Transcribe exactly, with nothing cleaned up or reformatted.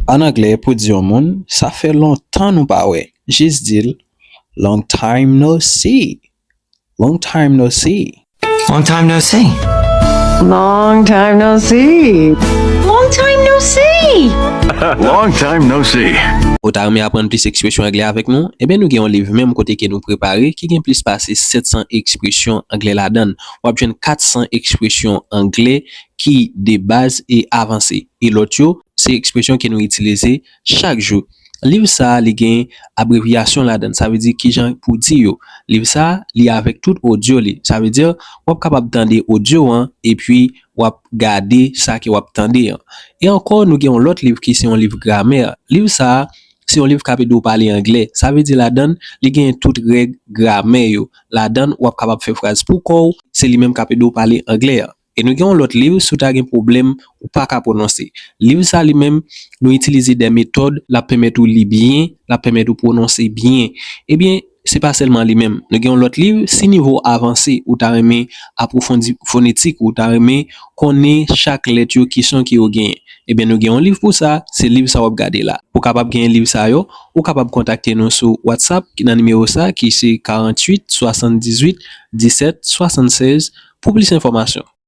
An anglè, pou di yon moun, sa fè lontan nou pa wè, jis di l, "Long time no see." Long time no see. Long time no see. Long time no see. Long time no see. Long time no see. Ou ta renmen aprann plis ekspresyon anglè avèk nou? Ebyen, nou gen yon liv menm kote ke nou prepare ki gen plis pase sèt san ekspresyon anglè ladan l. W ap jwenn kat san ekspresyon anglè ki de baz e avanse. E lòt yo, se ekspresyon ke nou itilize chak jou. Liv sa a, li gen abrevyasyon ladan l, sa vle di kijan pou di yo. Liv sa a, li avèk tout odyo li. Sa vle di, w ap kapab tande odyo an, epi w ap gade sa ke w ap tande an. E ankò, nou gen yon lòt liv ki se yon liv gramè. Liv sa a, se yon liv k ap ede w pale anglè. Sa vle di ladan l, li gen tout règ gramè yo. Ladan l, w ap kapab fè fraz pou kò w, se li menm k ap ede w pale anglè an. E nou gen yon lòt liv, si w ta gen pwoblèm, ou pa ka pwononse. Liv sa li menm, nou itilize de metòd, l ap pèmèt ou li byen, l ap pèmèt ou pwononse byen. Ebyen, se pa sèlman li menm. Nou gen yon lòt liv, si nivo w avanse, ou ta renmen apwofondi fonetik, ou ta renmen konnen chak lèt yo, ki son ke yo genyen. Ebyen, nou gen yon liv pou sa, se liv sa w ap gade la. Pou kapab genyen liv sa yo, ou kapab kontakte nou sou WhatsApp ki nan nimewo sa, ki se karanntuit swasanndizuit disèt swasannsèz, pou plis enfòmasyon.